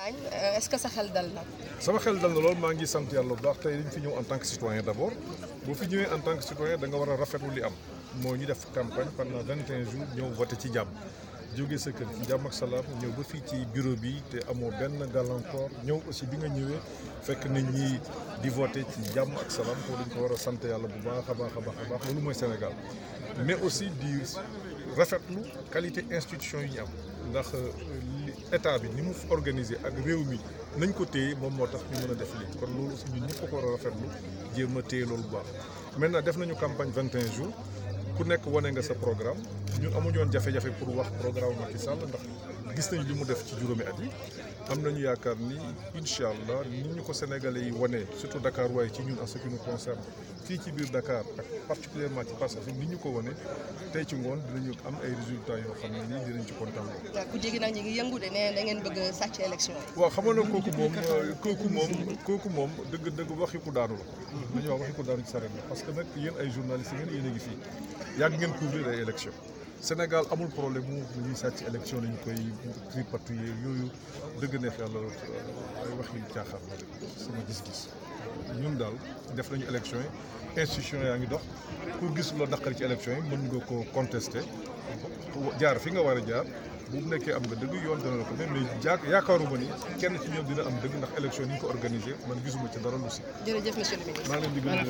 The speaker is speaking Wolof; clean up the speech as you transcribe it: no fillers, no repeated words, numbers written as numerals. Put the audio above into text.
Est-ce que sa xel dal na. sama xel dal na lool maa ngi sant yàlla bu baax tey dañ fi ñëw en tant que citoyen d'abord boo fi ñëwee en tant que citoyen da nga war a rafetlu li am moo ñu def campagne pendant 21 jours ñëw voté ci jàmm jóge sa kër ci jàmm ak salaam ñëw ba fii ci bureau bi te amoo benn gàllankoor ñëw aussi bi nga ñëwee fekk nit ñi di voté ci jàmm ak salaam ko dañ ko war a sant yàlla bu baax a baax a baax a baax loolu mooy Sénégal mais aussi di rafetlu qualité institution yi ñu am ndax état bi ni mu organisé ak réew mi nañ ko téye moom moo tax ñu mën a def lii kon loolu aussi ñun ñëpp ko war a rafetlu jéem a téye loolu bu baax maintenant def nañu campagne 21 jours ku nekk wane nga sa programme ñun amuñu woon jafe-jafe pour wax programme Macky Sall ndax gis nañu li mu def ci juróomi at yi am nañu yaakaar ni incha allah ni ñu ko sénégalais yi wane surtout Dakar waaye ci ñun en ce qui nous concerne fii ci biir Dakar ak particulièrement ci Parcelles Assainies ni ñu ko wane tey ci ngoon dinañu am ay résultats yoo xam ne nii dinañ ci kontaan. waaw ku jéggi nag ñu ngi yëngu de ne da ngeen bëgg a sàcc élection. waaw xam nga kooku moom dëgg waxi ku daanu la. dañuy wax waxi ku daanu ci sareet bi parce que nag yéen ay journalistes yéen a ngi fii yàgg ngeen couvrir ay élection Sénégal amul problème mu ñuy sàcc élection lañu koy tripatouiller yooyu dëgg neex yàlla ay wax yu caaxaan la sama gis-gis ñun daal def nañu élection yi institution yaa ngi dox pour gis loo naqari ci élection yi mën nga ko contester jaar fi nga war a jaar bu nekkee am nga dëgg yoon dana la ko mais yaakaaruma ni kenn ci ñoom dina am dëgg ndax élection ni ñu ko organisé man gisuma ci dara lu si. jërëjëf monsieur le ministre. maa leen di gën